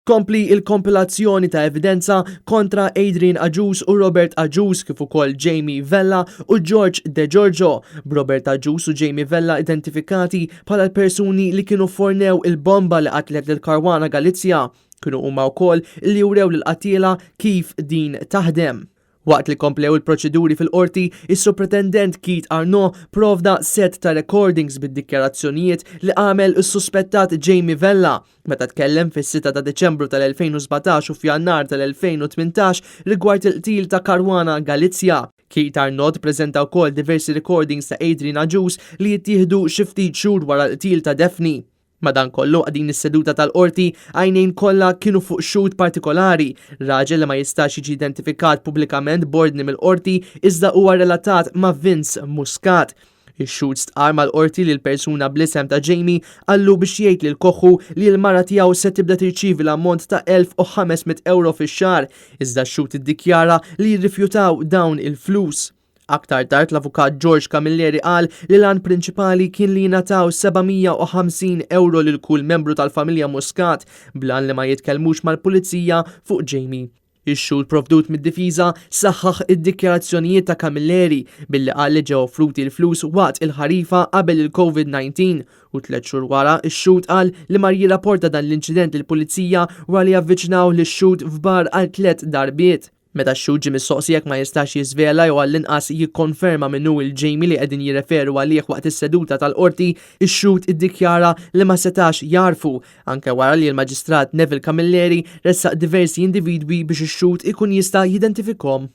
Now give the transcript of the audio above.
Tkompli il-kompilazzjoni ta' evidenza kontra Adrian Agius u Robert Agius kif ukoll Jamie Vella u George De Giorgio, b'Robert Agius u Jamie Vella identifikati bħala l-persuni li kienu fornew il-bomba li qatlet lil Caruana Galizia. Kienu huma wkoll li wrew lill-qattiela kif din taħdem. Waqt li komplew il-proċeduri fil-Qorti, is-Supretendent Keith Arnaud provda sett ta' recordings bid-dikjarazzjonijiet li għamel is-suspettat Jamie Vella meta tkellem fis-6 ta' Diċembru tal-2017 u f'Jannar tal-2018 rigward il-qtil ta' Caruana Galizia. Keith Arnaud preżenta wkoll diversi recordings ta' Adrian Agius li jittieħdu xi ftit xhur wara l-qtil ta' Daphne. Madankollu, din is-seduta tal-Qorti, għajnejn kollha kienu fuq xhud partikolari, raġel li ma jistax jiġi identifikat pubblikament b'ordni mill-Qorti iżda huwa relatat ma' Vince Muscat. Ix-xhud stqarr mal-Qorti li l-persuna bl-isem ta' Jamie qallu biex jgħid lil Koħħu li l-mara tiegħu se tibda tirċievi l-ammont ta' 1,500 ewro fix-xahar, iżda x-xhud iddikjara li jirrifjutaw dawn il-flus. Aktar tard l-Avukat George Camilleri qal li l-għan prinċipali kien li jingħataw 750 ewro lil kull membru tal-familja Muscat bl-għan li ma jitkellmux mal-Pulizija fuq Jamie. Ix-xhud provdut mid-difiża saħħaħ id-dikjarazzjonijiet ta' Camilleri billi qal li ġew offruti l-flus waqt il-ħarifa qabel il-Covid-19 u tlett xhur wara x-xhud qal li mar jirrapporta dan l-inċident lill-Pulizija wara li avviċinaw lix-xhud f'bar għal tlett darbiet. Meta x-xhud ġie mistoqsi jekk ma jistax jiżvela jew għall-inqas jikkonferma min hu il-Jamie li qegħdin jirreferu għalih waqt is-seduta tal-Qorti, ix-xhud iddikjara li ma setax jagħrfu, anke wara li l-Maġistrat Neville Camilleri ressaq diversi individwi biex ix-xhud ikun jista' jidentifikhom.